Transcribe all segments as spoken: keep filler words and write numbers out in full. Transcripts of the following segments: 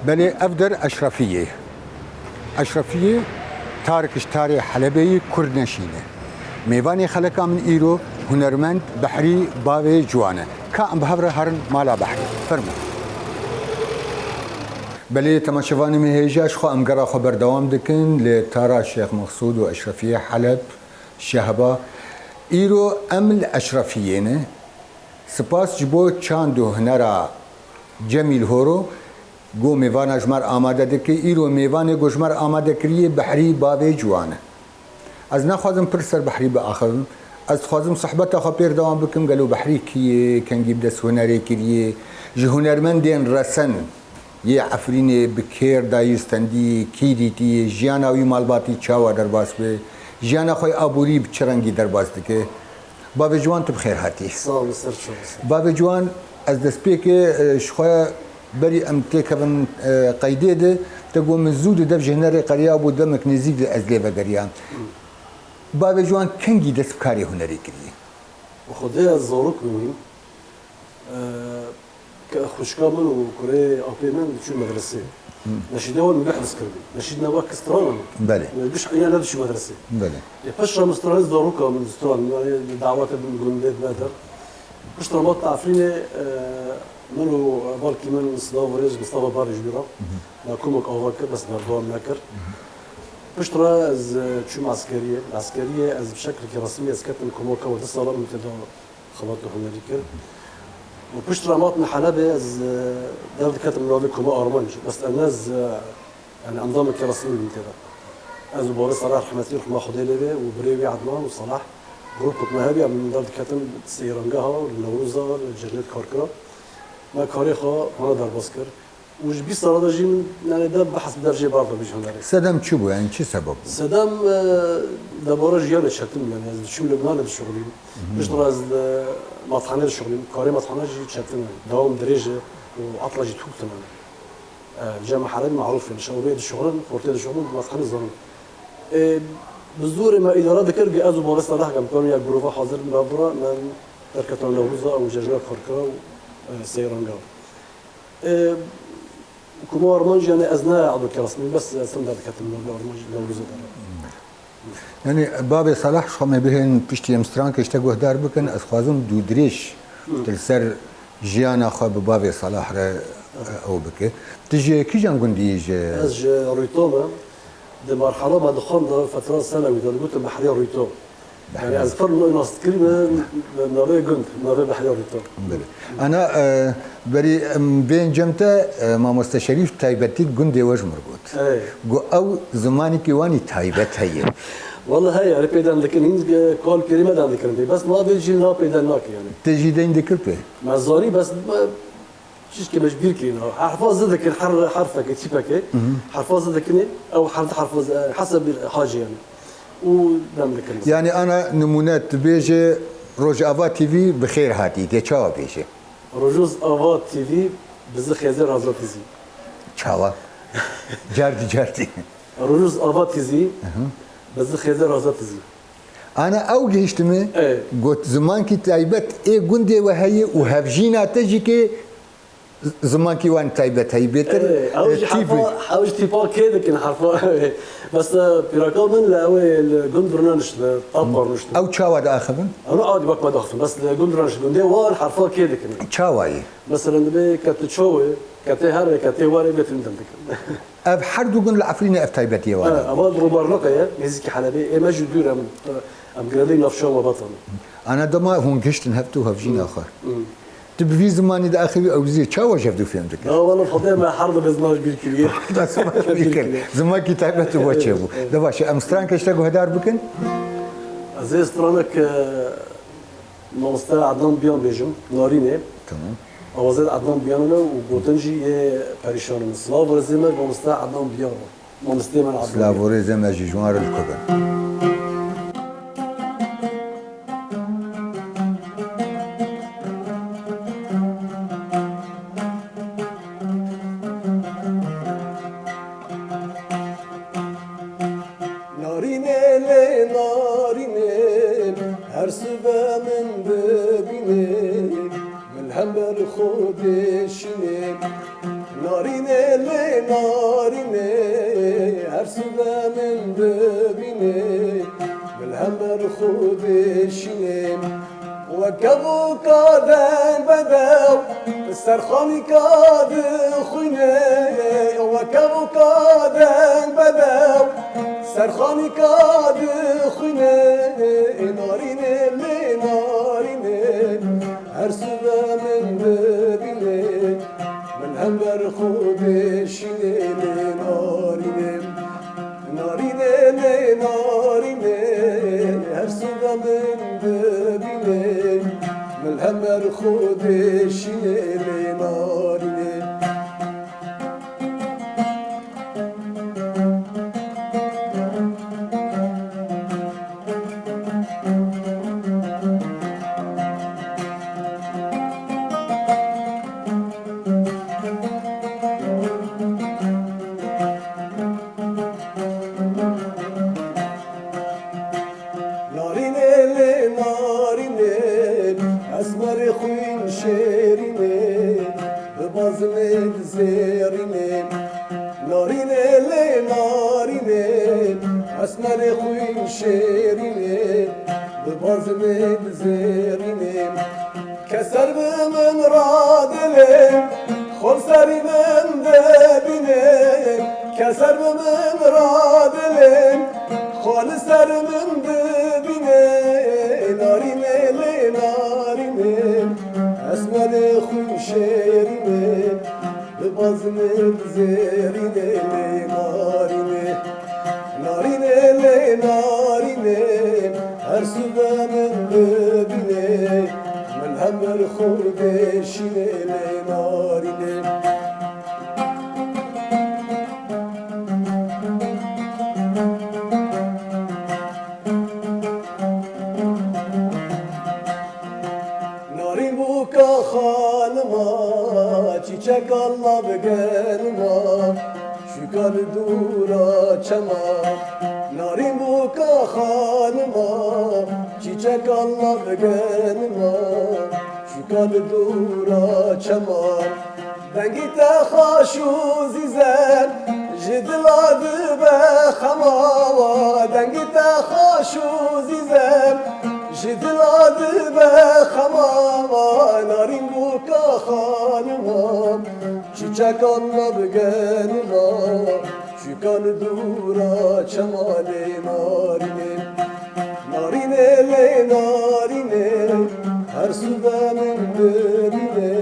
Belê, ev der Eşrefiyê. Eşrefiyê, Tarik ji tarê Helebê yî, kurd neşîne. Mêvanê xeleka min îro hunermend Behrî Bavê Ciwan e. Ka em bi hev re herin mala Behrî. Fermo. Belê, temaşevanê me hêja, ji xwe em gera xwe berdewam dikin li tara Şêx Mexsûd û Eşrefiyê Heleb, Şehba. Îro em li Eşrefiyê ne. Spas ji bo çand û hunera Cemîl Horo, ku mêvana ji me re amade dike. Îro mêvanê ku ji me re amade kiriye Behrî Bavê Ciwan e. Ez naxwazim pir ser Behrî biaxivim. Ez dixwazim sohbeta xwe pêr dewam bikim. Gelo Behrî kî ye, kengî bi dest hunerê kiriye, ji hunermendên resen yê Efrînê bi kêr dayî stendî, kî dîtiye, jiyana wî malbatî çawa derbas be, jiyana xwe yê aborî bi çi rengî derbas dike? Bavê Ciwan, tu bi xêr hatî. Sağ ol, ser çav. Bavê Ciwan, ez destpêkê, e, ji xwe berî em têkevin, e, qeydê de, te got min zû di dev ji hunerê qeriya bû, demek nêzîk de ez lê vegeriyam. Bavê Ciwan, kengî dest bi karê hunerê kiriye? Xwedê ez zarok bûyîm. E, ke-, xwişka min û kurê apê min diçû medresê. Neşîdê wan min bihris kiribû. Neşîd ne wek stran e. Belê. Me giş qîya ne diçû medresê. Belê. Ê, piştre min stranê zaroka min stran, yani dawete min gundê me der. Piştre ma Efrînê, e, min û balkî min silav û rêz Mistefa Barê ji wî re. Me komok ava kir, bes berdewam nekir. Piştre ez, e, çûm eskeriyê. Eskeriyê ez bi şeklekî resmî ez ketim komok ava, du sala min tê de xebat û hunerî kir. Û piştre em hatin Helebê, ez, e, derdiketim navê Koma Armanc. Bes ez ne, e, yani endamekî resmî bûm tê de. Ez û Bavê Seleh rehmetî, rehma Xwedê lê bê, û birê wî Ednan û Seleh, grûpek me hebî, em derdiketin seyrangeha, li Newroza, li cejnê karkira. Me karê xwe hana derbas kir. Û ji bîst sala de jî min, yani, dev behs bi dev jê berda min ji hunerê. Sedem çi bû, yani çi sebeb bû? Sedem, e, debara jiyanê çetin bû, yani ez diçûm li binanê dişuxulîm. Piştre ez li matxanê dişuxulîm. Karê matxana jî çetin e. Dewam dirêj e û etla jî tûk tune ne. E, cem Helebî marûf e. Şewbê dişuxulin, xortê dişuxulin, matxanê zanin. E, bi zorê me îdare dikir, ez û Bavê Seleh em karin ya grûva hazir bin, me bira, me derketin Newroza û cejna karkira û, e, seyranga. E, Koma Armanc, yani ez ne Ebdulkerim, bes ez tim derdiketim li Armanc, Newroza de. Yani, Bavê Seleh, ji xwe me bihên piştî em strankê ji te guhdar bikin, ez xwazim dûdirêj tu li ser jiyana xwe bi Bavê Seleh re, e, ew bike. Tu ji kîjan gundî yî ji? Ez ji Rûyto me. Di marhela me dixwend de, fetra senewî de, digotin Behrê Rûyto. Yani ez pir nas dikirî me, navê gund, navê Behrê Rûyto. Belê. Ana, e, berî em bên cem te, e, Mamoste Şerîf taybetî gundê we ji min got. Ey. Got ew zimanekî wan î taybet heye. Wele heye, erê pêden dikin, hîn, e, kal pêrî me den dikirin. Bes navê jî na pêden nake yani. Te jî deyn dikir pê? Me zanî, bes me Çişkê me ji bîr kirîn. Herfa zê dikin, her herfeke, tîpeke. Herfa zê dikin, ew her du herfa zê, heseb bir hacî yani. Û dem dikin. Yani ana nimûne tu bêje Rojava T V bi xêr hatî, dê çawa bêje? Rojava T V bi zî xêzê raza tizî. Çawa? Cardî cardî. Rojava T V bi zî xêzê raza tizî. Ana ew gihiştimi, got zimankî taybet ê gundê we heye û hevjîna te jî kê Z-, zimankî wan taybet heyî bêtir, Ê, ew e, jî tî herfa, bû. Ew jî tîpa kê dikin herfa. Bes, e, pîraka min li ew ê li gund rûnaniş, li Tapar rûniştin. Ew çawa diaxivin? Ew ne adî wek me diaxivin. Bes li gund rûnaniş, gundê wan herfa kê dikin. Çawa yî? Mesela dibê ke tu çaw ê, ke tê herê, ke tê werê, bê tu dem dikin. Ev her du gund li Efrînê ev taybetiyê wan e. Ev, ev Rûbarniqê ye, nêzîkî Helebê. Ê me jî dûr em, em girêdayî navçeya malbatan. Ana dema hûn gihiştin hev tu hevjîna xwe. Hmm. Tu bi vî zimanî diaxivî, ew zî çawa ji hev du fêm dike? Ya wele Xwedê me her du ziman ji bîr kiriye. Her du ziman ji bîr kir. Bîr kiriye. Zimankî taybet û bo çêbû. Evet, evet. De baş e, em strankê ji te guhdar bikin. Ez ê stranek, e, mamoste Ednan Biyan bêjim, Narînê. Tamam. Awazê Ednan Biyan e û gotin jî yê perîşan in. Silav û rêzê me ji mamoste Ednan Biyan re. Mamoste me Ednan Biyan. Silav û rêzê me jî ji wan re li ku bin. Narînê lê narînê, her sibe min bibînê, min hember xwe dêşînê. Narînê lê narînê, her sibe min dibînê, min hember xwe dişînê. Weke voka deng bedew, ser xanîka dixwîne. Weke voka deng bedew, ser xanîka dixwîne. Narînê lê narînê, her sibe min dibînê, min hember xwe dişînê. Lê narînê, narînê lê narînê, her sibe min dibînê, min hember xwe dişînê. Lê narînê. Narînê lê narînê, esmerê xwîn şêrînê, bi bazimê dizêrînê. Narînê lê narînê, esmerê xwîn şêrînê, bi bazimê dizêrînê. Keser bi min radilê, xol serî min dibînê. Keser bi min radilê, xol ser min dibînê. Narînê lê narînê, esmerê xwîn şêrînê, bi bazimê dizêrînê. Lê narînê, narînê lê narînê, her sibe min dibînê, min hember xwe dişînê. Lê narînê. Narîn bûka xanima, çîçeka lav genima, şûka li dûra çema. Narîn bûka xanima, çîçeka lav genima, şûka li dûra çema. Dengî te xweş û zîzem, ji dila dibe xema wa. Dengî te xweş û zîzem, ji dila dibe xema wa. Narîn bûka xanima, çîçekan me bi genima. Şûka li dûra çema. Lê narînê, narînê lê narînê, her sibe min bibînê,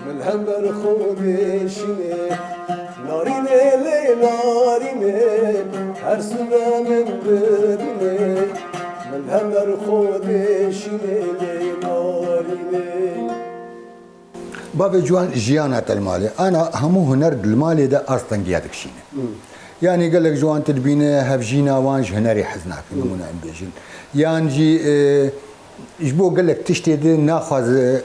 min hember xwe dêşînê. Narînê lê narînê, her sibe min bibînê, min hember xwe dêşînê. Lê narînê. Bavê ciwan, jiyana te li malê. Ana hemû huner di li malê de astengiya dikişîne. Hmm. Yanî gelek ji wan tu dibîne hevjîna wan ji hunerê hez nake, hmm, nimûne em bêjin. Yan jî, e, ji bo gelek tiştê di naxwaze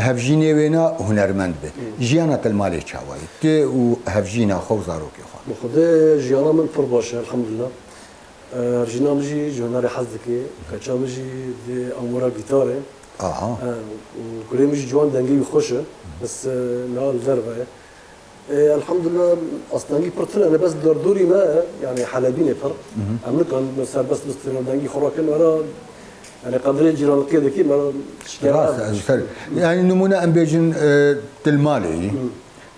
hevjînê wêna hunermend be. Hmm. Jiyana te li malê çawa ye? Tu û hevjîna xwe û zarokê xwe. Bi Xwedê jiyana min pir baş e, elhamdulillah. E, hevjîna min jî ji hunerê hez dike. Keça min jî di amûra gîtarê. Aha. E, û kurê min jî ciwan, dengê wî xweş e. Bes, e, niha li derve ye. E, elhamdulillah, astengî pir tune ne, bes derdorî me, yani Helebî ne pir. Mhm. Em nikan serbest bistînin, dengî xwe rakin, me ra, yani qedirê cîranlikê dikî, me ra şikere. Rast, ez ser. Yani nimûne em bêjin, e, tu li malê yî. Hı.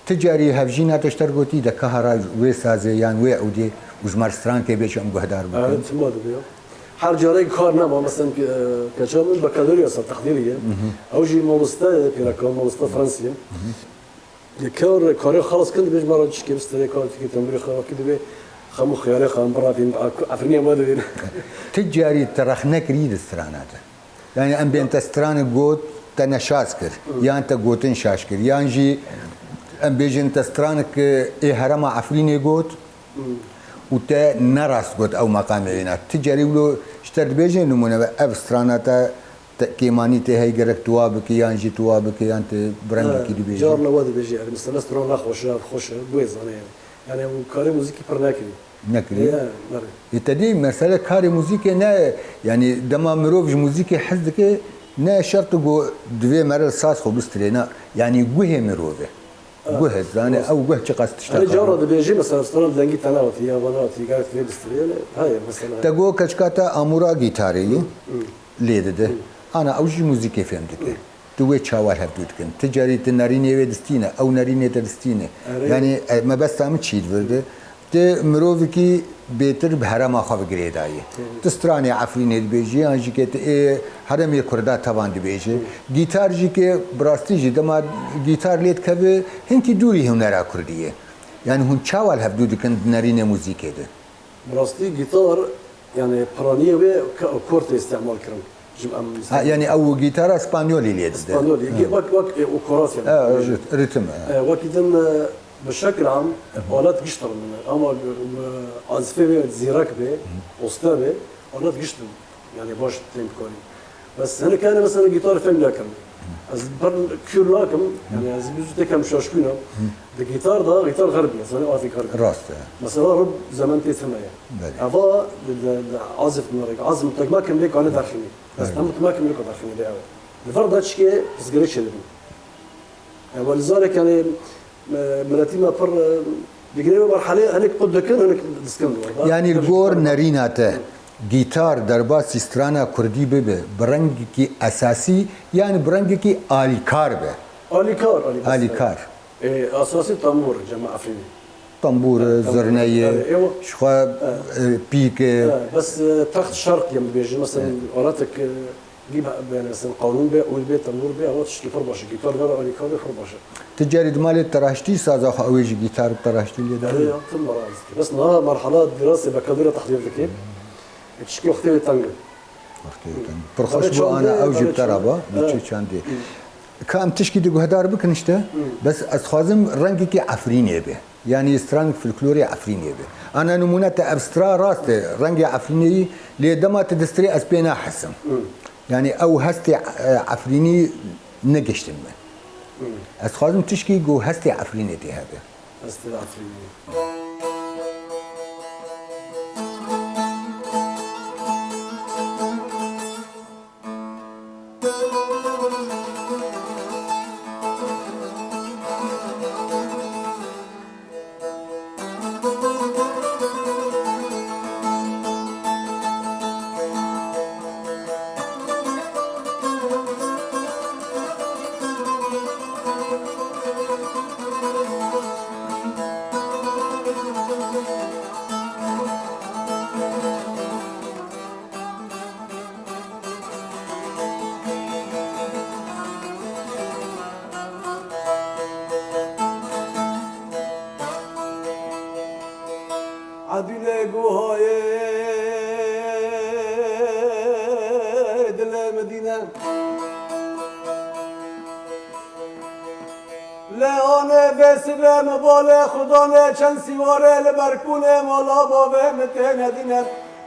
Ti carî hevjîna te ji te re gotî de kahara wê sazê yan wê ewdê û ji me re strankê bê, em guhdar bikin? Evet, çima dibe ya. Her carê kar nema, mesela, e, keça min bakalorya sa texdîrî ye. Hı hı. Ew jî mamoste ye, pîreka mamoste Fransî ye. Hı hı. Kar, karê xelas kin dibe, ji me re çikê bistire, kar tikê tembûrê xelas kir dibe, xemû xiyarê xwe em birevîn, Efrînê me dibîn. Ti carî te rexne kirî di strana te? Yani em bên te stranek got, te ne şaz kir, yan te gotin şaş kir, yan jî em bêjin te stranek, e, ê herêma Efrînê got û te ne rast got ew meqamê wêna. Ti carî wilo ji te dibêjin, nimûne be, ev strana te, te kêmanî tê heye, gerek tu wa bikî, yan jî tu wa bikî, yan tu bi rengekî dibêjî. Carna wa dibêjî, yani mesela stran nexweş e, ev xweş e, guhê zane yani. Yani ew karê muzîkî pir nekirî. Nekirî? Ya, belê. Ê, te dî mesele karê muzîkê ne, yani dema mirov ji muzîkê hez dike, ne şert ku divê mere li saz xwe bistirê, ne, yani guhê mirov e. Guh, zanî, ew guh çiqas tişta Hani cara dibêjî, mesela, stran dengî te nehatî, ya van hatî, gerek vê bistiriye, heye, mesela. Te got keçika te amûra gîtarê yî lê dide. Ana ew jî muzîkê fêm dike. Tu wê çawa hevdû dikin? Ti carî ti nerînê wê distîne, ew nerînê te distîne. Erê. Yanî, e, mebesta min çî di vir de. Ti mirovekî bêtir bi herêma xwe bi girêdayî. Ti stranê Efrînê dibêjî, yan jî ke ti ê herêmê Kurda tevan dibêjî. Gîtar jî ke bi rastî jî dema gîtar lê dikeve, hinkî dûrî hunera Kurdî ye. Yanî hûn çawa li hevdû dikin di nerînê muzîkê de? Bi rastî gîtar, yanî piraniyê wê ke-, kor tê îstemal kirin. Ji em Ha, yanî ew gîtara spanyolî lê dide. Spanyolî, wek, wek, e, û koras yani. Ha, rit-, ritim, ha. E, wekî din, e, bi şekil am, alet gişt min. Ama, e, azifê wê zîrek be, uste be, alet gişt min. Yani baş tên bikarî. Bes hinek yani mesela gîtar fêm nakim. Ez pir kûr nakim, yani ez bî zû tekem şaşkûna. Di gîtar da, gîtar xerb ye, zanî afî xerb ye. Rast e. Mesela rib zemen tê teme ye. Belê. Eva, di, di, di azif nirek, azim tekme kim lê kane derxînî. Ez Belê. Tam tekme kim lê kane derxînî de ev. Di vir de çikê pirsgirêk çêdibin. E, welizarek yani, e, miletî me pir, e, digire wê merhelê hinek qut dikin, hinek diskin. Yanî li gor nerîna te, gîtar derbasî strana kurdî bibe, bi rengekî esasî, yanî bi rengekî alîkar be. Alîkar, alîkar. Alîkar. E, esasî tambûr, cema Efrînê. Tambûr, e, zirneyê, e, ew. Ji xwe, e, pîk, e. E, bes, e, text şerq yem dibêjin, mesela, aletek, e, Gî be, be, mesela, qanûn be, ûd be, tembûr be, ewa tiştê pir baş e. Gîtar be, alîkar be, pir baş e. Ti carî di malê teraştî saza xwe, ew ê jî gîtar bi teraştî lê Erê, dayî? Ya, tim mera ez dikir. Bes niha merhala dirasê be kadîra tehdîr dike. Tişkî wextê wê teng e. Wextê wê teng. Pir xweş bû, ana ew jî bi te re ba, bi çi çandê. Ka em tişkî di guhdar bikin işte. Bes ez dixwazim rengekî Efrînê be. Yanî stran folklorê Efrînê be. Ana nimûne te ev stra rast e, rengê Efrînê yî, lê dema tu distrê ez pê nahesim. Hmm. Yanî ew hestê, e, Efrînî negiştin me. Hmm. Ez dixwazim tişkî ku hestê Efrînê tê hebe. Hestê Efrînê. Edîne guhayê dilê min dîne. Lê anê vê sibê mi balê xudanê çend sîwarê li ber kûnê mala bavê mi têne dîne.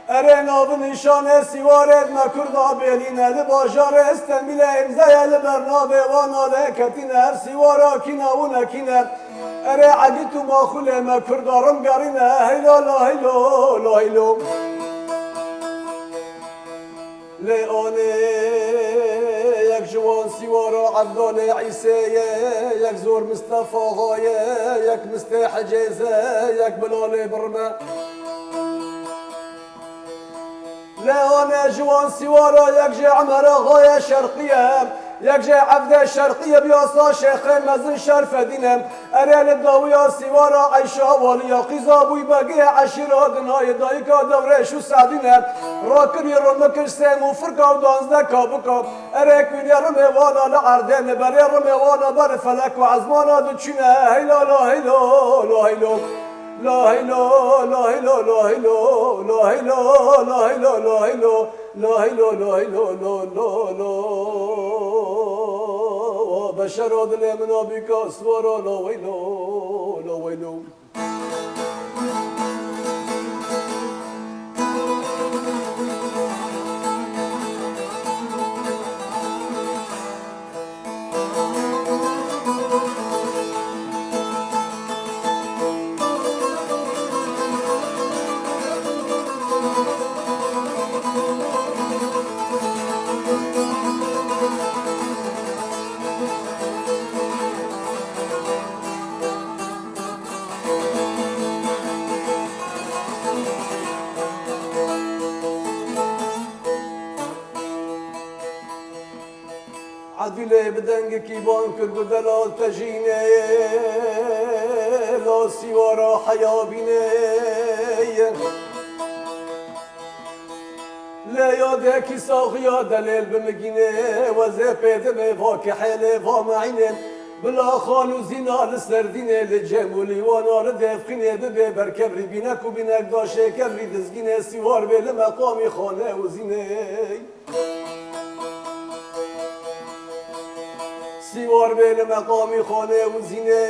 Erê nav û nîşanê sîwarê me kurda bêlîne. Li bajarê Stenbîlê îmzeye li ber navê wana lê ketîne. Ev sîwara kîne û nekîne. Erê egît û maxûlê me kurda rim gerîne. Heylo la heylo la heylo. Lê anê yek ji wan sîwara Evdalê Îsê ye, yek zor Mistefa Axa ye, yek Mistê Hicêz e, yek Bilalê Birme. Lê anê ji wan sîwara yek jê Emer Axa ye Şerqî ye, yek jê Evdê Şerqî ye, biyasa Şêxê Mezin Şerfedîn e. Erê li dawiya sîwara Eyşa Waliya, qîza bûy begê eşîra dinayê, dayika Dewrêş û Sedîn e. Rakirî rimikir sêm û firka û danzdeh kabika. Erê kûnê rimê wana li erdê, li berê rimê wana ber felek û ezmana diçûne. Heyla la heylo, la heylo. La heylo, la heylo, la heylo, la heylo, la heylo, la heylo. La heylo, la heylo, la, la, la. Wa beşera dilê min a bîka swara, la weylo, la weylo. Edilê bi dengekî ban kir, got, delal te jî ne, la sîwara heya bîne. Lê yadekî saxiya delêl bimigîne, wezê pêdime va kihêlê va meîne. Bila xan û zîna li ser dînê, li cem û lîwana li devxînê, bibê ber kevrî bînek û bînek daşê kevrî dizgînê, sîwar bê li meqamî xane û zînê. Sîwar bê li meqamî xanê û zînê.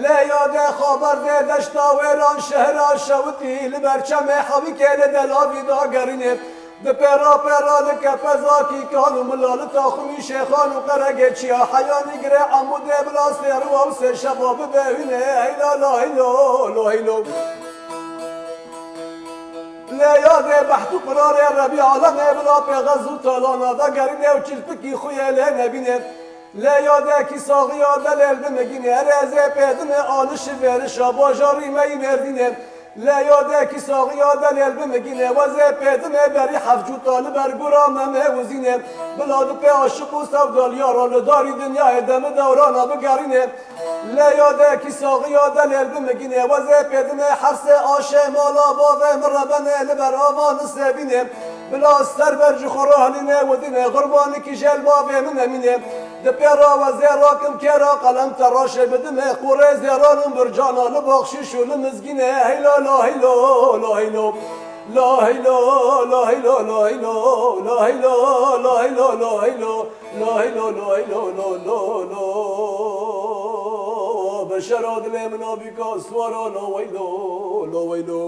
Lê yade xaber dê deşta wêran şehra şewitî, li ber çemê hewikê li delavî dagerînê. Di pêra pêra li kepezakî kan û mila, li taxumî şêxan û qeregê çiya heyanî girê Amûdê, bila sê riwa û sê şeva bibe hûnê. Heyla la heylo, la heylo. Lê yadê beht û qirarê Rebî alemê, bila pêxez û talana vegerînê û çilpikî xuyê lê nebînê. Lê yadekî saxiya delêl bimigînê, erê ez ê pêdime alişi vêrişa bajarî me yî Mêrdînê. Lê yadekî saxiya delêl bimigînê, wezê pêdime berî hevcûta li ber gura Memê û zînê. Bila dipê aşiq û sewdaliya ra li darî dinyayê demi dewrana bigerînê. Lê yadekî saxiya delêl bimigînê, wezê pêdinê hersê aşê mala bavê min rebenê li ber ava nisêbînê. Bila ser ber ji xwe rahilînê û dînê, qurbanikî jê li bavê min emînê. Di pêra wezê rakim kêra qelem te raşê bidimê, qûrê zêran û bircana li baxşîş û li mizgînê. Heyla la heylo, la heylo. La heylo, la heylo, la heylo, la heylo, la heylo, la heylo. La heylo, la heylo, la, la, la. Beşera dilê min a bîka swara, la weylo, la weylo.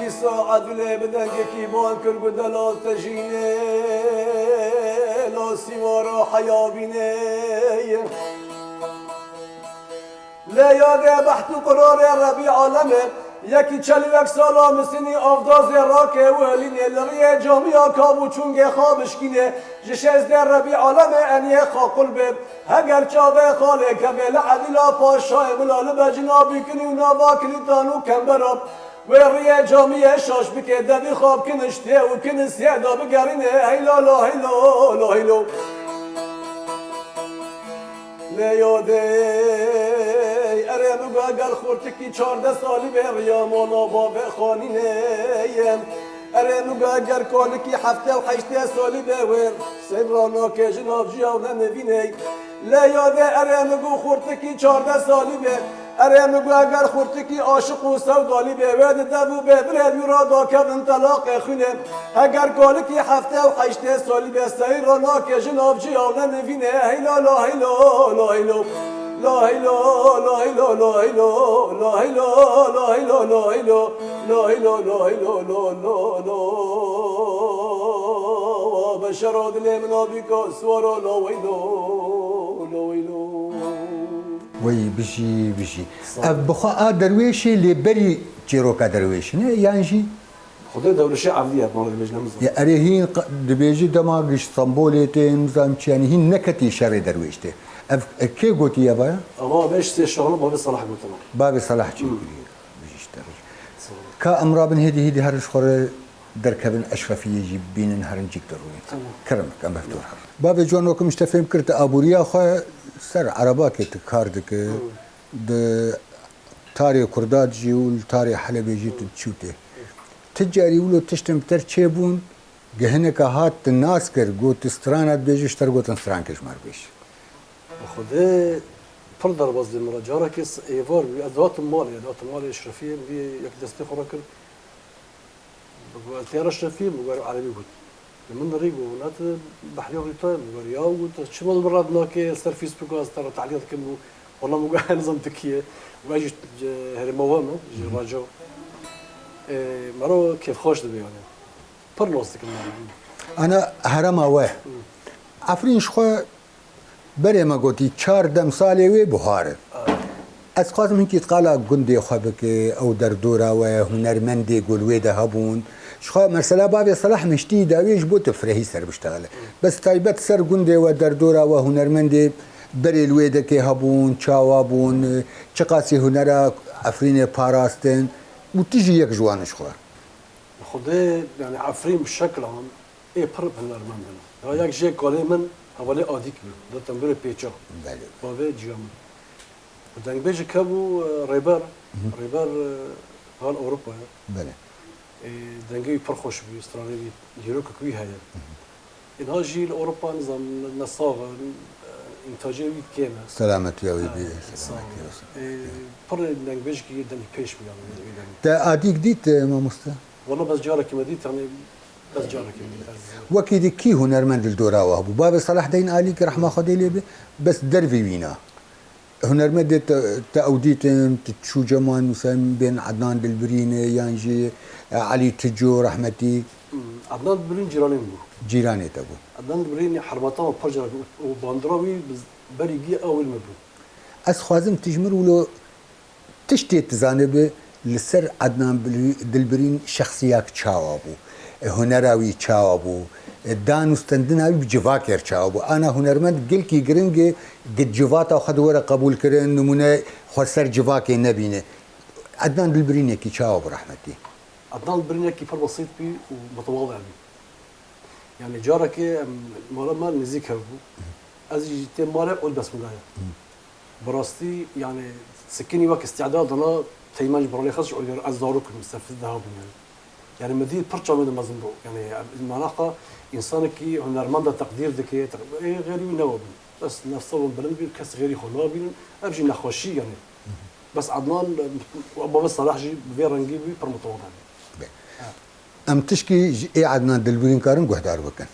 Dîsa Edilê bi dengekî ban kir, got, delal te jî ne, la sîwara heya bîne. Lê yadê beht û qirarê Rebî alemê, yekî çelî wek sala misinî avdazê rakê û helînê, li riyê camiya kav û çûngê xwe bişkînê, ji şêzdê Rebî alemê eniyê xwe qul bê. Heger çavê xalê kevê li Edîla Paşayê, bila li becina bîkin û nava kilîtan û kembera, wê riyê camiyê şaş bike, devî xwe bikin iştê û kinisiyê de bigerîne. Heyla la heylo, la heylo. Lê yadê, erê min got, eger xurtikî çardeh salî bê, riya mala bavê xanînê ye. Erê min got, eger kalikî heftê û heştê salî bê, wê seyr ra nake, ji nav ciya ne nivînê. Lê yadê, erê min got, xurtikî çardeh salî bê, erê min got, eger xurtikî aşiq û sewdalî bê, wê di dev û bêvirê wî ra dakevin telaqê xwînê. Heger kalikî heftê û heştê salî bê, seyr ra nake, ji nav ciya ne nivînê. Heyla la heylo, la heylo. La heylo, la heylo, la heylo, la heylo, la heylo, la heylo, la heylo, la heylo, la, la, la. Beşera dilê min a bîka swara, la weylo, la weylo. Wey bijî, bijî. Sağ ol. Ev bi xwe a derwêşê lê berî çîroka derwêşê ne, yan jî? Xwedê dewrişê evdî ye, bana dibêjin, em zan. Ya erê hîn qa-, dibêjî dema giş Stenbolê tê, nizam çi, yanî hîn neketî şerê derwêş tê. Ev, e, kê gotî ye vaya? Ava beş sê şaxlı bavê Salah gotine. Bavê Salah çê Hmm. kiriye. Bijî işte. Sağ ol. Ka em rabin hêdî hêdî herin ji xwe re derkevin Eşrefiyê jî bînin herin cîk derûyê. Tamam. Kerem bik, em bi hevdûr herin. Bavê Can, wekî min ji te fêm kir, tu aboriya xwe ser erebakê tu kar dike. Hmm. Di tarê Kurda de jî û li tarê Helebê jî tu diçû tê. Ti carî wilo tiştên bi te re çêbûn, gihineke hat tu nas kir, got tu strana dibêjî, ji te re gotin strankê ji me re bêj. Bi Xwedê pir derbas dê min re. Carekê s-, êvar bû, ez dihatim malê, ez dihatim malê Eşrefiyê, min bî yek destê xwe re kir. Bi got, "Ez têra Eşrefiyê", min got, "Erebî got." Li min rî got, "Na tu behrîya Brîtanya", min got, "Ya", got, "Ez çima li min re nake ser Facebooka ez te re telîq dikim û Wala min got, nizam Tirkiye. Û ez jî, e, herêma we me, ji Raco. E, mero kêfxweş dibe yani. Pir nas dikim yani. Ana herêma we. Efrîn ji xwe berê me gotî, çar demsalê wê buhar in. Evet. Ez xwazim hinkî qala gundê xwe bike, ew derdora we, hunermendê ku li wê de hebûn. Ji xwe mesela bavê Selah Miştî dawiyê ji bo tu firehî ser biştexile. Bes taybet ser gundê we, derdora we, hunermendê berê li wê dekê hebûn, çawa bûn, çiqasî hunera Efrînê parastin û tu jî yek ji wan ji xwe. Xwedê, yani Efrîn bi şeklan ê pir hunermend in. Ya yek jê kalê min hevalê Adîk bû, da tembûrê pêça. Belê. Bavê ciya min. Û dengbêjek hebû, e, Rêber, Rêber, e, hal Ewropayê. Belê. E, dengê wî pir xweş bû, stranê wî, dîrokek wî heye. Êna jî li Ewropa nizam nesax in, e, întacê wî kêm e. Selametiya wî bî, selametiya wî. E, pir dengbêjekî demî pêş bû yani, wî demî. Te Adîk dît, e, mamoste? Wala bes carekê me dît, yani bes carekê me dît. Wekî dî kî hunermend li dora we hebû? Bavê Selah Deyn Alîk rehma Xwedê lê be, bes dervî wîna. Hunermendê te, te ew dîtin, tu çû cema nûsen bên Ednan Dilbirînê yan jî, e, Elî Tico rehmetî? Hmm, Ednan Dilbirîn cîranê min bû. Cîranê te bû. Ednan Dilbirîn hermata me pir caran û, û bandora wî bi berî gî ew li min bû. Ez xwazim tu ji min wilo tiştê tu zanibe li ser Ednan Bil-, Dilbirîn şexsiyak çawa bû, e, hunera wî çawa bû, e, dan û stendina wî bi civakê re çawa bû. Ana hunermend gelkî giring e, gi civata xwe di were qebûl kirin, nimûne xwe ser civakê nebîne. Ednan Dilbirînekî çawa bû rehmetî? Ednan Dilbirînekî pir besît bî û mitewazî bî. Yani carekê em mala me nêzîk hebû. Ez jî tê mala ol bes min daye. Bi rastî, yani, sikinî wek îstîdad dana, Teymên ji biralê xwe ji olyer ez zarok im, sefil daha bûn, yani. Yani, min dî pir çavê de mezin bû. Yani, manaxa însanekî hunermenda teqdîr dike, teq-, ê xêrî wî newe bûn. Bes nefsa wan bilind bî, kes xêrî xwe nabînin. Ev jî nexweşî, yani. Bes Ednan, bavê Selah jî bi vê rengî bî, pir mitewazî bî. Be. Ha. Em tişkî ji ê Ednan Dilbirîn karin guhdar bikin.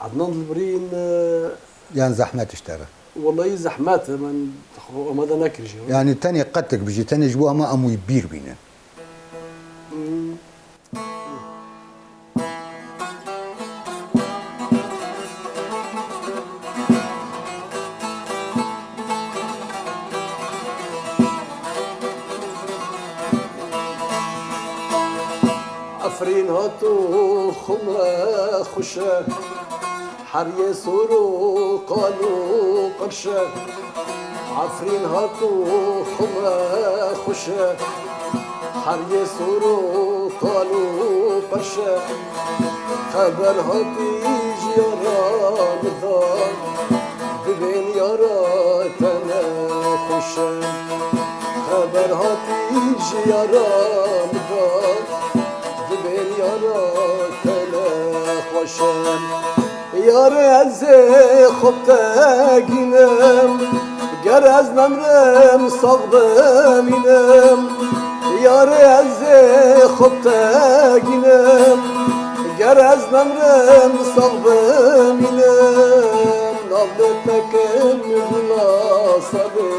Adnan Dilbirîn, e, Yan zehmet ji te re? Wellahî zehmet e, min xwe amade nekir jî. Yani tenê qetik bijî, tenê ji bo hema em wî bîr bînin. Hmm. Efrîn hat û xume xweş e, heriyê sor û qal û qirş e. Efrîn hat û xume xweş e, heriyê sor û qal û qirş e. Xeber hatî ji yara min da, dibên yara te nexweş e. Xeber hatî ji yara min da, dibên yara te nexweş e. Yar ez ê xwe bi te gînim, ger ez nemrim sax bimînim. Yar ez ê xwe bi te gînim, ger ez nemrim sax bimînim. Nav li te kim gula serê,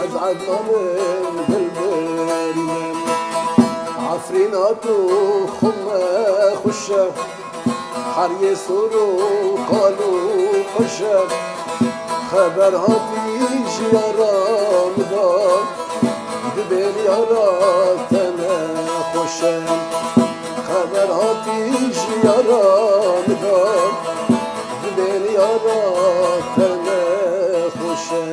ez Ednanim Dilbirînim. Efrîn hat û xume xweş e, heriyê sor û qal û qirş e. Xeber hatî ji yara min da, dibên yara te nexweş e. Xeber hatî ji yara min da, dibên yara te nexweş e.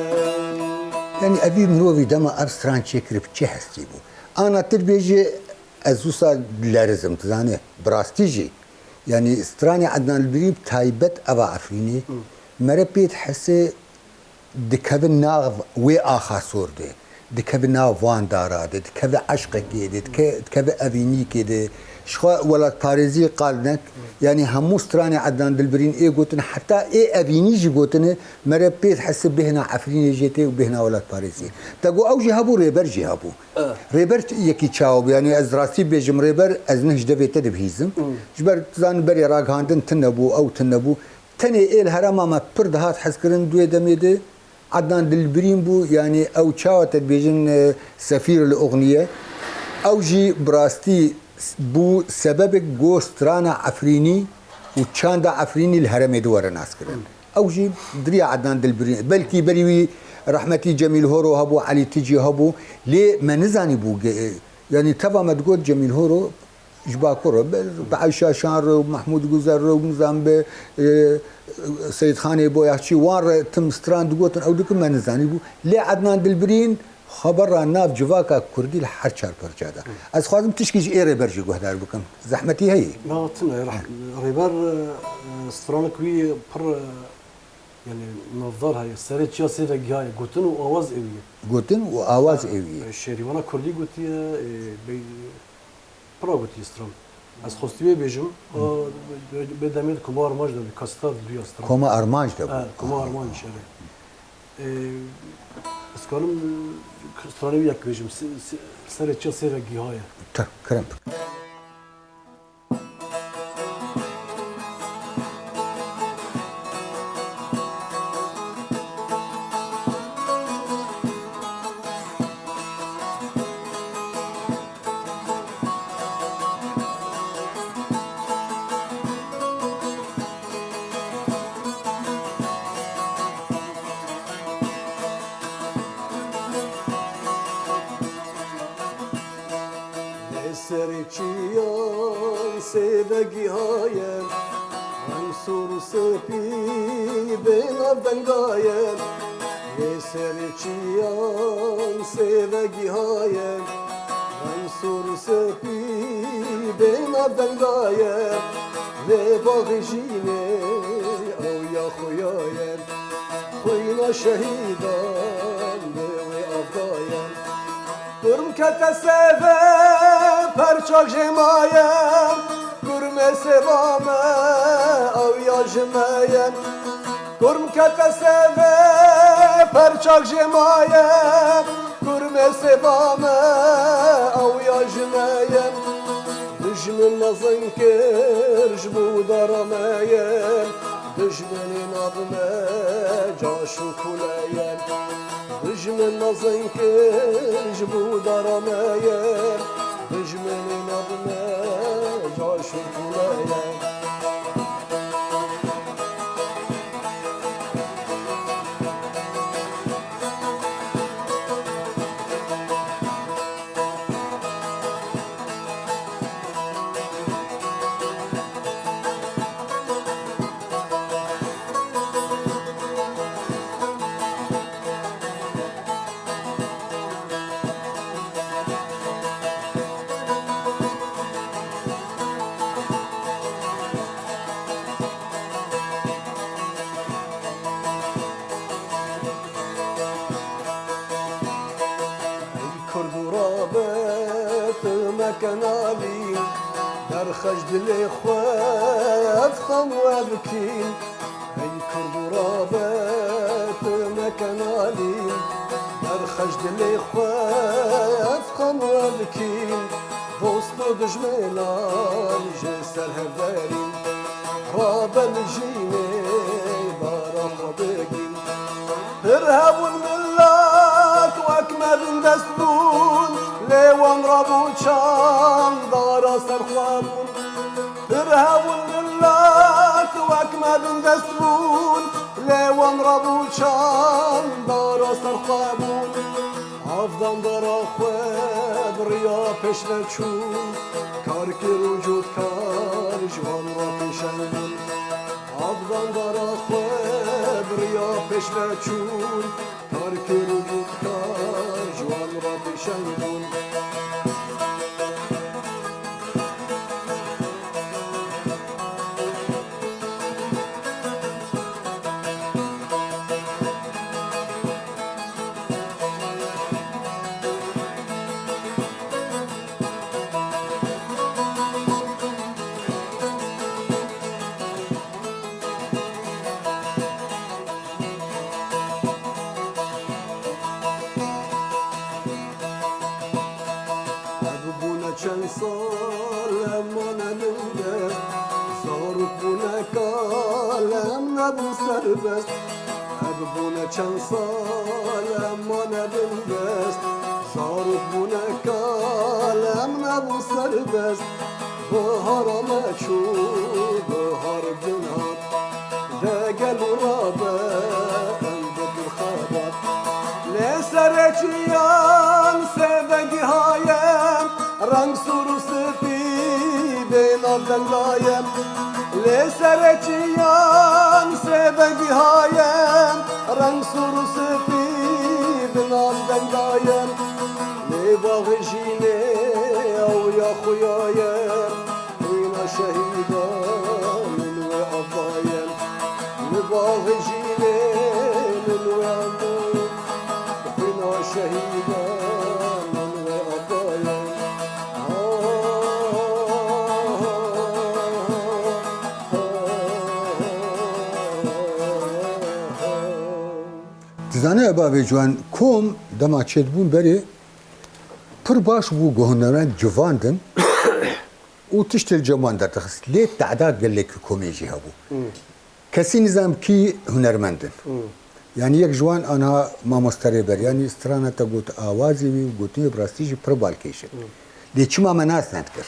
Yani evî mirovî dema ev stran çêkirî bi çi hestî bû? Ana tu dibêjî ez wisa lerizim, tu zanî, bi rastî jî. Yani stranê Ednan Dilbirîn bi taybet eva Efrînê, mere pê dihese dikeve nav wê axa sor de, dikeve nav van dara de, dikeve eşqekê de, dike-, dikeve evînîkê de. Ji xwe welatparêzî qal nek, yani hemû stranê Ednan Dilbirîn ê gotin, heta ê evînî jî gotine, mere pê dihese bêhna Efrînê jê tê û bêhna welatparêziyê. Te got ew jî hebû, Rêber jî hebû. Eh. Rêber yekî çawa bû? Yani ez rastî bêjim, Rêber ez nih ji devê te dibihîzim. Hmm. Ji ber tu zanî berê ragihandin tune bû, ew tune bû. Tenê ê li herêma me pir dihat hezkirin di wê demê de Ednan Dilbirîn bû, yanî ew çawa te dibêjin, e, sefîr li Oxnî ye. Ew jî bi rastî bû sebebek ku strana Efrînî û çanda Efrînî li herêmê di were naskirin. Ew jî di riya Ednan Dilbirîn. Belkî berî wî rehmetî Cemîl Horo hebû, Elî Ticî hebû. Lê me nizanîbû ge-, yanî teva me digot Cemîl Horo ji Bakur re, bi, bi Eyşa Şan re û Mehmûd Guzer re û nizam bi, e, Seyîd Xanê Boyaxçî, wan re tim stran digotin, ew dikin me nizanîbû. Lê Ednan Dilbirîn xebera nav civaka kurdî li her çar perça de. Ez dixwazim tişkî ji ê rêber jî guhdar bikim. Zehmetî heye? Na, tune, reh-, rêber, e, stranek wî pir, e, yanî navdar heye. Serê çiya sêve gihaye. Gotin û awaz ê wî ye. Gotin û awaz ê wî ye. E, şêrîvana kurdî gotiye, e, bey-, pira gotiye stran. Ez xwestî wê bêjim, a, bê demê di Koma Armanc de bû, kaseta duya stran. Koma Armanc de bû. E, Koma Armanc, erê. E, ez karim stranê wî yek bêjim, se-, se-, serê çiya sêve gihaye. Te, kerem. Lê serê çiyan sêve gihaye, reng sor û spî bê nav dengaye. Lê serê çiyan sêve gihaye, reng sor û spî bê nav dengaye. Lê baxê jînê ew ya xuya ye, xwîna şehîdan li wê av daye. Kurm kete sêve, perçak jê maye, kurmê sêva me, ew ya ji me ye. Kurm kete sêve, perçak jê maye, kurmê sêva me, ew ya ji me ye. Dijmin mezin kir ji bo dara me ye, dijminê nav me caş û kule ye. Dijmin mezin kir ji bo dara me ye, dijminê nav me caş û kule ye. Ey kurd û rabe tu meke nalî, derxeş dilê xwe ev xem we bikîn. Ey kurd û rabe tu meke nalî, derxeş dilê xwe ev xem we bikîn. Dost û dijminan jê ser hev derîn, rabe li jînê dara xwe bigîn. Pir hebûn milet wek me bindest bûn, lê wan rabû çandara ser xwe bûn. Pir hebûn milet wek me bindest bûn, lê wan rabû çandara ser xwe bûn. Avdandara xwe bi riya pêş ve çûn, kar kir û cûtkar ji wan re pêşeng bûn. Avdandara xwe bi riya pêş ve çûn, kar kir û cûtkar ji wan re pêşeng bûn. Ev bûne çend sal em mane min de, zarok bûne kal em nebûn serbest. Ev Bûne çend sal em mane bindest, zarok bûne kal em nebûn serbest. Bihara me çû, bihar din hat, de gel û rabe em bi dil xebat. Lê serê çiyan sêvengî haye, reng sor û spî bê nav deng daye. Lê serê çiyan sêvengî haye, reng sor û spî bi nav deng daye. Lê baxê jînê ew ya xuya ye, xwîna şehîdan min wê ava ye. Li baxê jînê min wê ava ye, xwîna şehîdan min wê ava ye. Dizane bavê ciwan kom dema çêdibûn berê pir baş bû ku hunermend civandin û tiştê li cem wan derdixist. Lê tehda gelekî komê jî hebû. Kesî nizam kî hunermend in. Yanî yek ji wan anha mamoste Rêber, yanî strana te got awazê wî û gotinê bi rastî jî pir balkêş in. Lê çima me nas nedikir?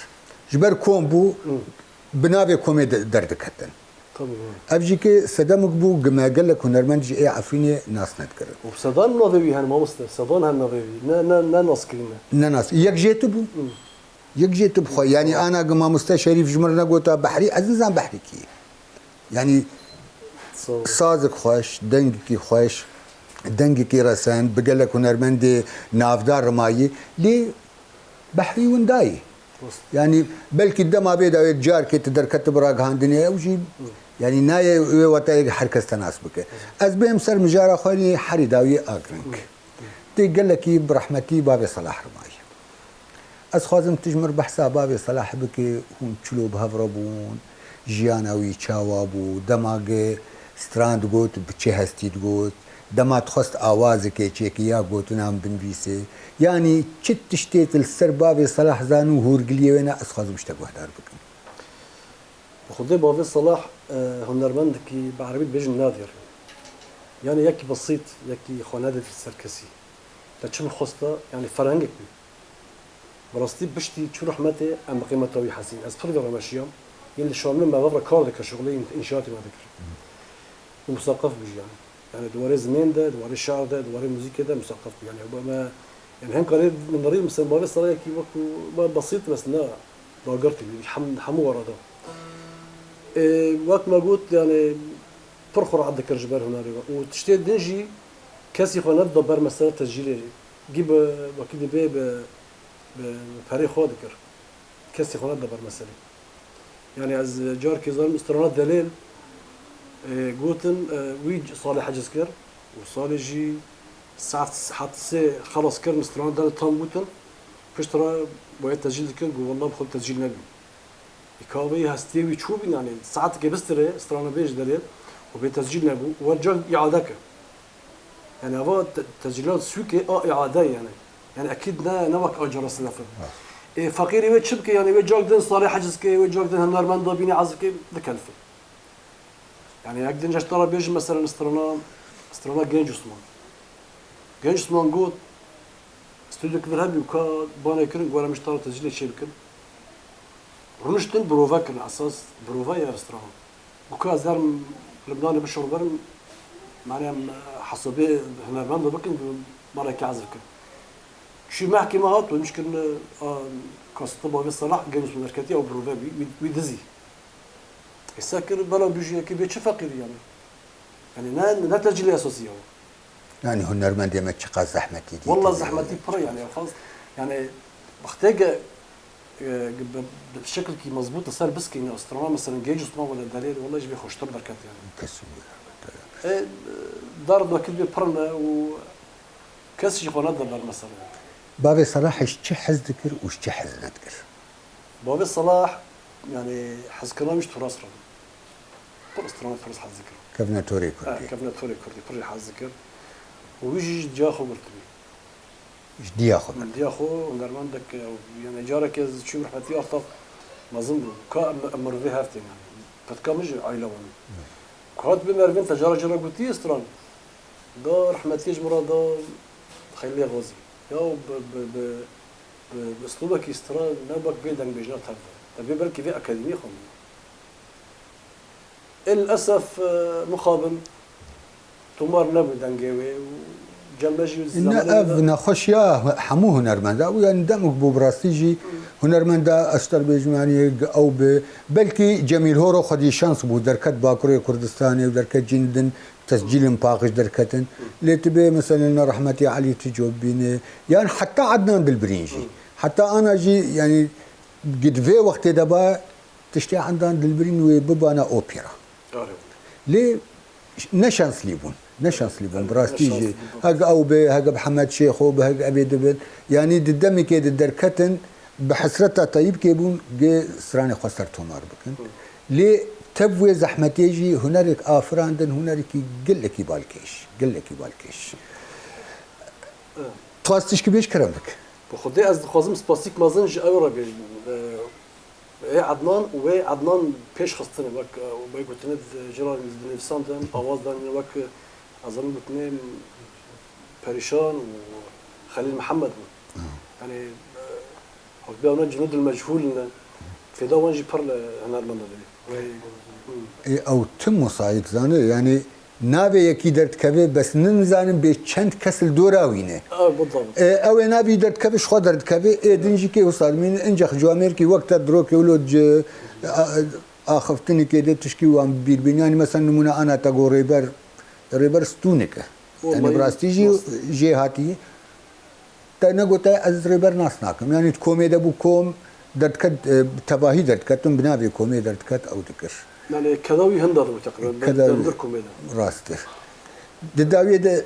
Ji ber kom bû, bi navê komê de-, derdiketin. Tabii, evet. Ev jî ki sedemik bû, gi me gelek hunermend ji ê Efrînê nas nedikirin. Û sedan navê wî hene mamoste, sedan hene navê wî. Ne, ne, ne nas kirîne. Ne nas. Yek jê tu bû. Yek jê tu bi xwe. Yanî ana gi mamoste Şerîf ji min re negota Behrî, ez nizam Behrî kî ye. Yanî Sağ ol. Sazek xweş, dengekî xweş, dengekî resen, bi gelek hunermendê navdar rimayî. Lê Behrî windayî. Rast. Yanî belkî dema vê de wê carkê tu derketibû ragihandinê ew jî, yanî nayê wê wetayê her kes te nas bike. Ez bêm ser mijara xwe yê herî dawî Agring. Tê gelekî bi rehmetî bavê Selah rimayî. Ez xwazim tu ji min re behsa bavê Selah bikî, hûn çilo bi hev re bûn, jiyana wî çawa bû, dema gi stran digot, bi çi hestî digot, dema dixwest awazekê çêkî ya gotinan binivîsê, yanî çi tiştê tu li ser bavê Selah zanî û hûrgiliyê wê ne, ez xwazim ji te guhdar bikim. Bi xwedê bavê Selah, e, hunermendekî bi erebî dibêjin nadir. Yanî yekî besît, yekî xwe nedê ser kesî. Te çi bixwesta, yanî ferhengek bî. Bi rastî piştî çû rehmetê em bi qîmeta wî hesîn. Ez pir vê re meşiyam. Yên li Şamlê me vevre kar dikir, şuxulê în-, înşaatê me dikir. Û musaqef bû jî yanî. Yanî di warê zimên de, di warê şiir de, di warê muzîkê de musaqef bû. Yanî ew me, yanî hem karê min mirî, mesela bavê Selah yekî wekî me besît, mesela dagirtî hem, hemû wara da. Ê, wek me got, yanî pir xwe rahat dikir ji ber hunerê we. Û tiştê din jî kesî xwe nedida ber mesela tescîlê. Gî bi, wekî dibê bi, bi perê xwe dikir. Kesî xwe neda ber meselê. Yanî ez carkê zanim strana Delêl, e, gotin, e, wî salê heciz kir û salê jî saet, saet sê xelas kirin, strana Delêl tam gotin. Piştre boye tescîl dikir, got, "Wallah bi xwe tescîl nebî." Îkavê hestiyê wî çû bîn, yanî saetekê bistirê, strana bê ji Delêl û bê tescîl nebû, wer car îade ke. Yani ava te-, tescîlat sûkê a îade yani. Yani ekîd ne, ne wek a cara selefin. Ê feqîrî wê çi bike yani, wê cak din salê heciz ke, wê cak din hunermenda bînî hez bike, dikelifin. Yani ek din ji te re bêjim mesela strana, strana Genc Osman. Genc Osman got, stûdyokî vir hebî û ka banê kirin, gora min ji te re tescîlê çê bikin. Rûniştin birove kirin, esas birove ye strana. Û ka ez herim li Lubnanê bişor berim, mane em hesabê hunermendo bikin, bi malekî hez bikin. Çû mehkê me hat, wê nişkirin, a, kaseta bavê Selah, Genc Osman derketî, ew birove bî, wî, wî dizî. Ê se kir, bela bijiyekî bê çi feqîrî yani. Yani ne, ne tescîlê esasî ya. Yani hunermendê me çiqas zehmetî dî. Walla zehmetî pir e yani, xas, yani, wextê ge, e, bi, bi şekilkî mezbût li ser biskîne strana, mesela Genc Osman wele Delêl, walla ji vê xweştir derket yani. Kesin. E, dar dokir bê pir ne û kes jî xwe neda ber mesela. Bavê Selah ji çi hez dikir û ji çi hez nedikir? Bavê Selah, yani hezkirina wî ji Turas re bû. Pir strana Turas hez dikir. Kevne torê Kurdî. Ha, kevne torê Kurdî, pir jî hez dikir. Û wî jî ji diya xwe girtibî. Ji diya xwe girtibî. Diya xwe, hunermendek, yani careke ez çûm rehmetî Artaq mezin bû. Ka em, em mirovê hev tên yani. Petka min jî aîla wan. Ka hatibê merivên te cara cara gotî stran. Da rehmetiyê ji min re da xeylê xwezî. Ya bi, bi, bi, bi, bi uslûbekî stran ne wek vê dengbêjina tev de. Te vê belkî vê akademiyê xwendin. Ê lilesef, e, mixabin tomar nebû dengê wê û cem me jî Ne, ev nexweşiya hemû hunermenda bû, yani demik bû bi rastî jî hunermenda ez ji te re bêjim, yani ew bi, belkî Cemîl Horo xwedî şans bû, derket Bakurê Kurdistanê û derket cîn din tescîlên paqij derketin. Lê tu bê mesela ne rehmetî Elî Tico bîne, yan heta Ednan Dilbirîn jî. Heta ana jî, yani, gi di vê wextê de ba tiştê Ednan Dilbirîn wê bibana opera. Lê ne şanslî bûn. Ne şanslî bûn. Bi rastî jî. Heg ew be, heg Mihemed Şêxo be, heg evê dibin. Yani di demekê di derketin, bi hesreta Tayyîpkê bûn, gê stranê xwe ser tomar bikin. Lê tev wê zehmetê jî hunerek afirandin, hunerekî gelekî balkêş, gelekî balkêş. Twas tişkî bêj kerem bik. Bi Xwedê ez dixwazim spasîk mezin ji ew re bêjim. Ê Ednan û wê Ednan pêş xistine, wek, e, wê gotine di, ji re dinivîsandin, awaz danîne wek, e, ez zanim gotine Perîşan û Xelîl Mihemed bûn. Yani, e, Hewce wana cunûdul mechûl ne. Fêda wan jî pir li hunermenda dibê. Wê, hmm. Ê, ew tim musayîd zane, yani navê yekî derdikeve, bes nizanim bê çend kes li dora wî ne. Ew, bidabit. Ê, ew ê navî derdikeve, ji xwe derdikeve, ê din jî kê wisa dimîne, incex cuamêrkî wek te dirokê wilo ci, a, axiftinekê de tişkî wan bîr bîn. Yani mesela nimûne ana te got rêber, rêber stûnek e. Yani bi rastî jî jê hatî. Te negote ez rêber nas nakim. Yani komê de bû kom, derdiket, e, tevahî derdiketin, bi navê komê derdiket ew dikir. Yani keda wî hinda dibû teqrîben, Keda wî. Derdir komê de. Rast e. Di dawiyê de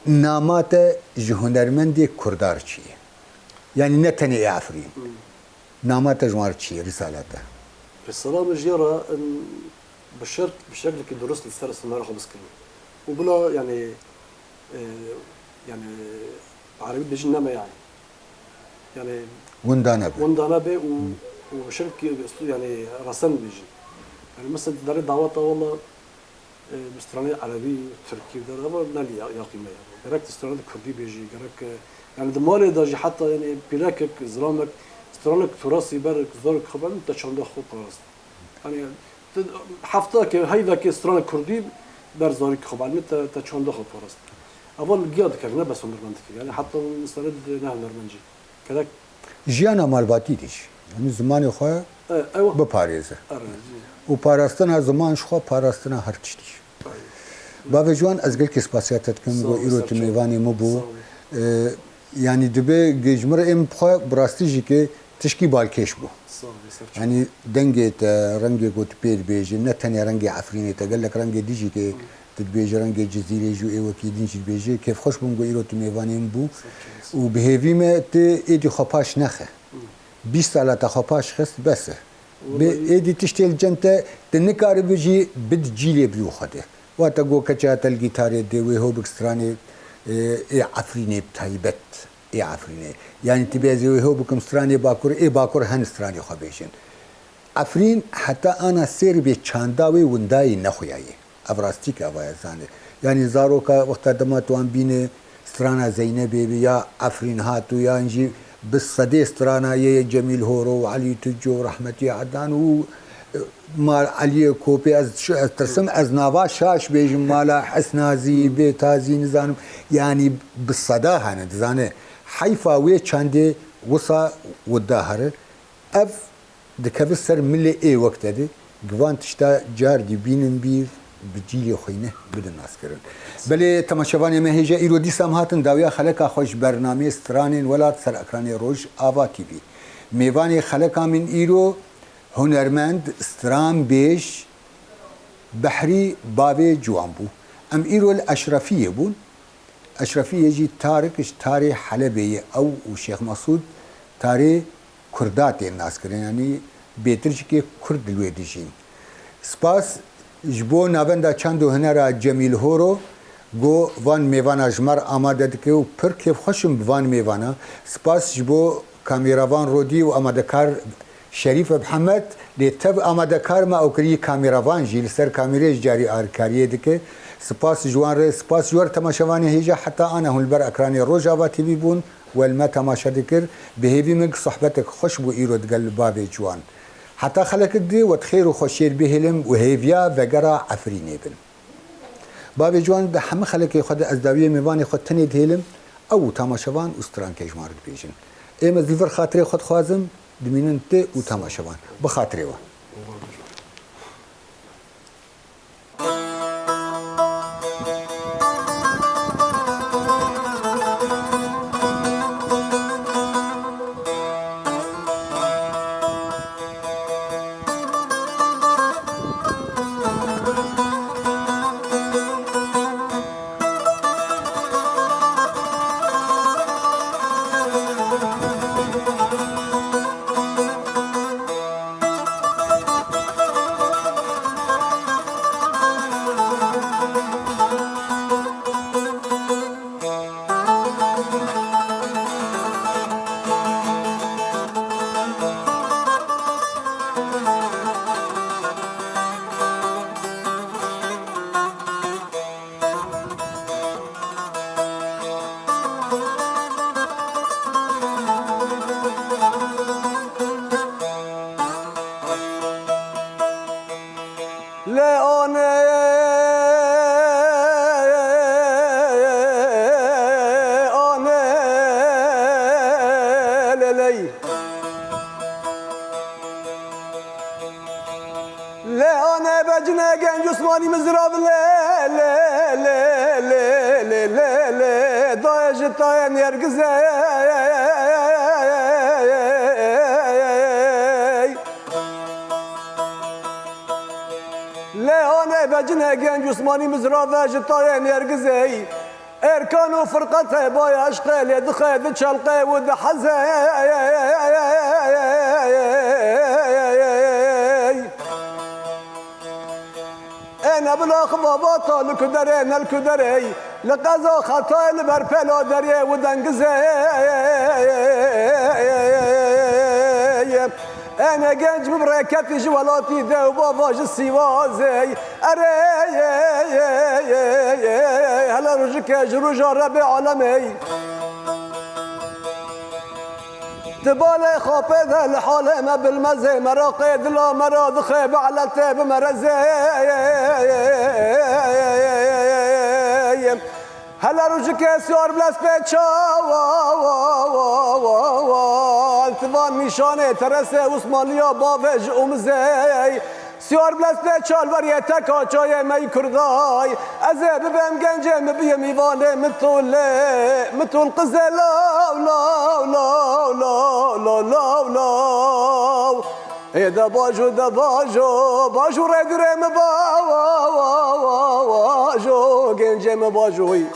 nama te ji hunermendê kurdar çi ye? Yani ne tenê ê Efrîn. Hmm. Nama te ji wan re çi ye, risala te? Risala min ji ya re, em, bi şer-, bi şeklekî durust li ser îstîmara xwe biskirin. Û bila, yani, e, yani, bi erebî dibêjin nema yani. Yani, Winda nebe. Winda nebe û, û bi şeklekî, yani, resen dibêjin. Yani, mesela, derê daweta wela, e, bi stranê erebî, tirkî, der eva ne lî ya-, ya qîme ya. Gerek di stranê de kurdî bêjî, gerek, e, yani di malê de jî heta, yani, pîrekek, zilamek, stranek turasî ber zarok xwe ben te çanda xwe parast. Yani, tu hefta ke, heyva ke stranek kurdî ber zarok xwe ben te, te çanda xwe parast. Eva li giya dikevin, ne bes hunermend dikir. Yani, heta hunermend dikir, ne hunermend jî. Gerek Jiyana malbatî de jî, yanî zimanê xwe E, ewa. biparêze. Are, jî. Û parastina ziman ji xwe parastina her tiştî. Bavê Ciwan, ez gelkî spasiya te dikim, Sağ ol, ku îro tu Serçe. mêvanê min bû. Sağ ol. E, yanî dibe gê ji min re êm bi xwe bi rastî jî ke tişkî balkêş bû. Sağ ol, Serçe. Yanî dengê te, rengê ku tu pê dibêjî, ne tenê rengê Efrînê te, gelek rengê dî jî ke tu dibêjî, rengê Cizîrê jî û ê wekî din jî dibêjî. Kêfxweş bûm ku îro tu mêvanê min bû. Serçe. Û bi hêvî me tu êdî xwe paş nexe. Bîst sala te xwe paş xist, bes e. Bê Wellahî. Êdî tiştê li cem te, tu nikaribî jî bid cîlê bî û xwe de. Wate go keça te li gîtarê dê wê ho bik stranê, e, ê Efrînê bi taybet, ê Efrînê. Yanî tu bê ez ê wê ho bikim stranê Bakur, ê Bakur hen stranê xwe bêjin. Efrîn heta ana sêr bê çanda wê windayî nexuyaye. Ev rastî ke ava ye zane. Yanî zaroka wexta dema tu wan bîne strana Zeynebê bi ya Efrîn hat û yan jî bi sedê strana yê Cemîl Horo û Elî Tuco û Rehmetî Edan û, e, mal Eliyê Kopê ez, ez tirsim ez nava şaş bêjim mala Hesnazî, Bêtazî nizanim. Yanî bi seda hene dizane. Heyfa wê çandê wisa wida here. Ev dikeve ser milê ê wek te de, givan tişta car dî bînin bîr, bi cîlê xwe ne bidin naskirin. Belê temaşevanê me hêja îro dîsa em hatin dawiya xeleka xwe ji bernameyê Stranên Welat ser ekranê Rojava T V. Mêvanê xeleka min îro hunermend, stranbêj Behrî Bavê Ciwan bû. Em îro li Eşrefiyê bûn. Eşrefiyê jî Tarik ji tarê Helebê ye. Ew û Şêx Mesûd tarê Kurda tên naskirin, yanî bêtir jî kê Kurd li wê dijîn. Spas ji bo Navenda Çand û Hunera Cemîl Horo, go van mêvana ji me re amade dike û pir kêfxweş im bi van mêvana. Spas ji bo kameravan Rodî û amadekar Şerîf Mihemed, lê tev amadekar me ew kirî kameravan jî li ser kamêrê ji carî alîkariyê dike. Spas ji wan re, spas ji we re temaşevanê hêja heta ana hûn li ber ekranê Rojava T V bûn we li me temaşe dikir. Bi hêvî min sohbetek xweş bû îro digel bavê ciwan. Heta xelekek dî we di xêr û xweşiyê bihêlim û hêviya vegera Efrînê bin. Bavê ciwan di hemî xelekê xwe de ez dawiyê mêvanê xwe tenê dihêlim, ew û temaşevan û strankê ji wan re dibêjin. Êm ez li vir xatirê xwe dixwazim, dimînin tu û temaşevan. Bi xatirê we. Lê anê, anê lê ley. Lê anê be cinê genc Osmanî mizrav lê, lê, lê, lê, lê, lê, lê, dayê ji tayê Nêrgizê. Lê anê be cinê genc Osmanî mizrave ji tayê Nêrgizê. Erkan û firqet heba eşqê lê dixe diçelqe û diheze. Ê ne bila xivabata li ku derê ne li ku derê, li qeza Xetayê li ber pêla derê û dengizê. Ê ne genc bi birêketî ji welatî de û bava ji Sîwazê. Erê, hele rojike ji roja Rebê alemê. Di balê xapê de li halê me bilmezê, meraqê dila me ra dixe bi eletê bimerezê. Hele rojike siyar bi lespê çawa, wa, wa, wa, wa, wa, li tivan nîşanê teresê Osmanliya bavê ji omizê. Siyar bi lespê çalveriyê teka çayê me yî Kurday. Ez ê bibêm gencê min biyê mîvanê min tolê, min tol qizê law, law, law. Ê de bajo, de bajo, bajo rê dirê min ba, wa, wa, wa, wa, jo, gencê min bajoyî.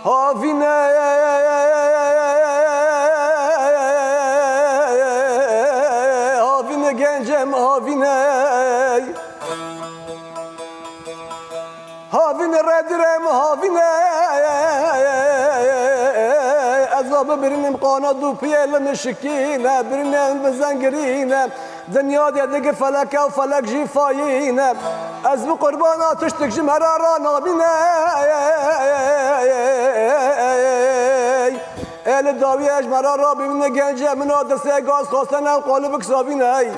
Havîne, havîne gencem, havîne. Havîne redirem, havîne. Ez a bibirinim qana dû piyê li min şikîne, birinem bi zengirîne. Dinya dê digi feleke û felek jî fayîne. Ez bi qurbana tiştik ji me re ranabîne. Ê li dawiyê ji me re rabîne, gencê min a destê gaz xwestene û qalibik savîne.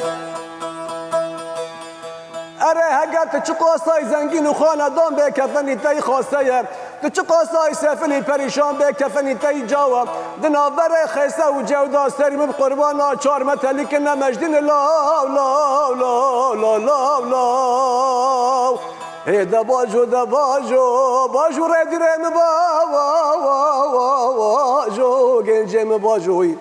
Erê, heger tu çiqasay zengîn û xanedan bê, kefenî te yî xaste ye. Tu çiqas ay sefilî perîşan bê kefenî te yî cawa. Di navberê xêse û cewda serî min bi qurbana çar metelî kirine mecdîn law, law, law, law, law, law. Hê de bajo, de bajo, bajo rê dîrê min ba, ba, ba, ba, bajo, gencê min bajoyî.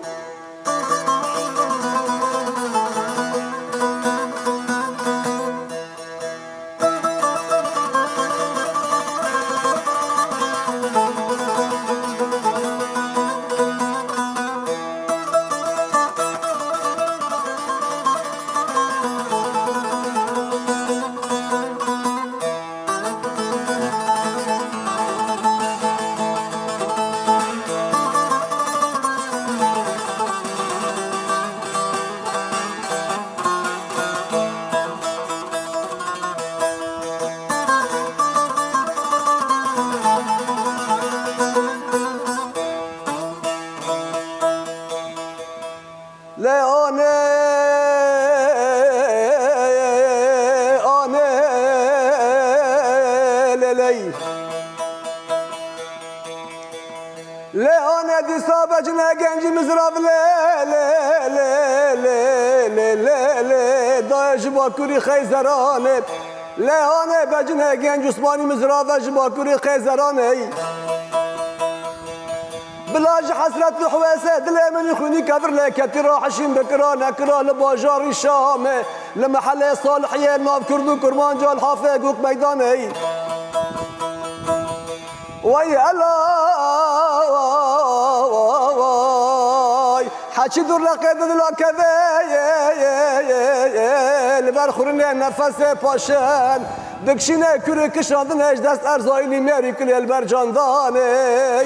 Lê anê, anê, lê ley. Lê anê dîsa becine gencî mizrav lê, lê, lê, lê, lê, lê, lê, lê, dayê ji Bakurî Xeyzeranê. Lê anê becine genc Osmanî mizrave ji Bakurî Xeyzeranê. Bila ji hesret û hwêsê dilê min û xwînî kevir lê ketî, rahişîn bikira nekira li bajarî Şamê, li mehelê Salihiyê nav Kurd û Kurmanca li Hafê Gûk Meydanê. Wey ela, heçî dûr leqê di dila kevê, li ber xurînê nefesê paşin, dikşînê kurê kişandinê ji dest erzayî lîmêrî kulê li ber candanê.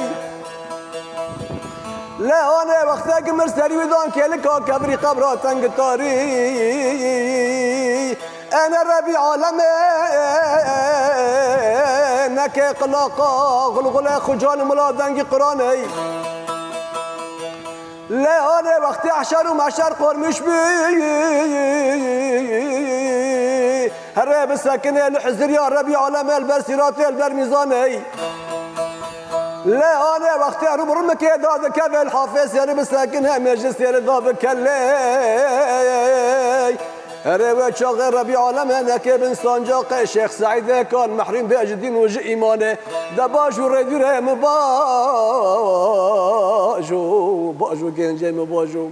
Lê anê wextê ki mir serî wî dan kêlika kevirî qebra teng tarî. Ene Rebî alemê neke qilaqa xulxulê xucan û mila dengî Quranê. Lê anê wextê ehşer û meşer qormîş bî. Herê bisekine li hiziriya Rebî alemê li ber sîratê li ber mîzanê. Lê anê wextê rû bi rû mikê da dikeve li hafê sêri bisekine mêjlisê li da bikelê. Herê wê çaxê Rebî alemê neke bin sancaqê Şêx Seîdê kan mehrûm bê ji dîn û ji îmanê. De bajo rê dûrê min bajo, bajo gencê min bajo.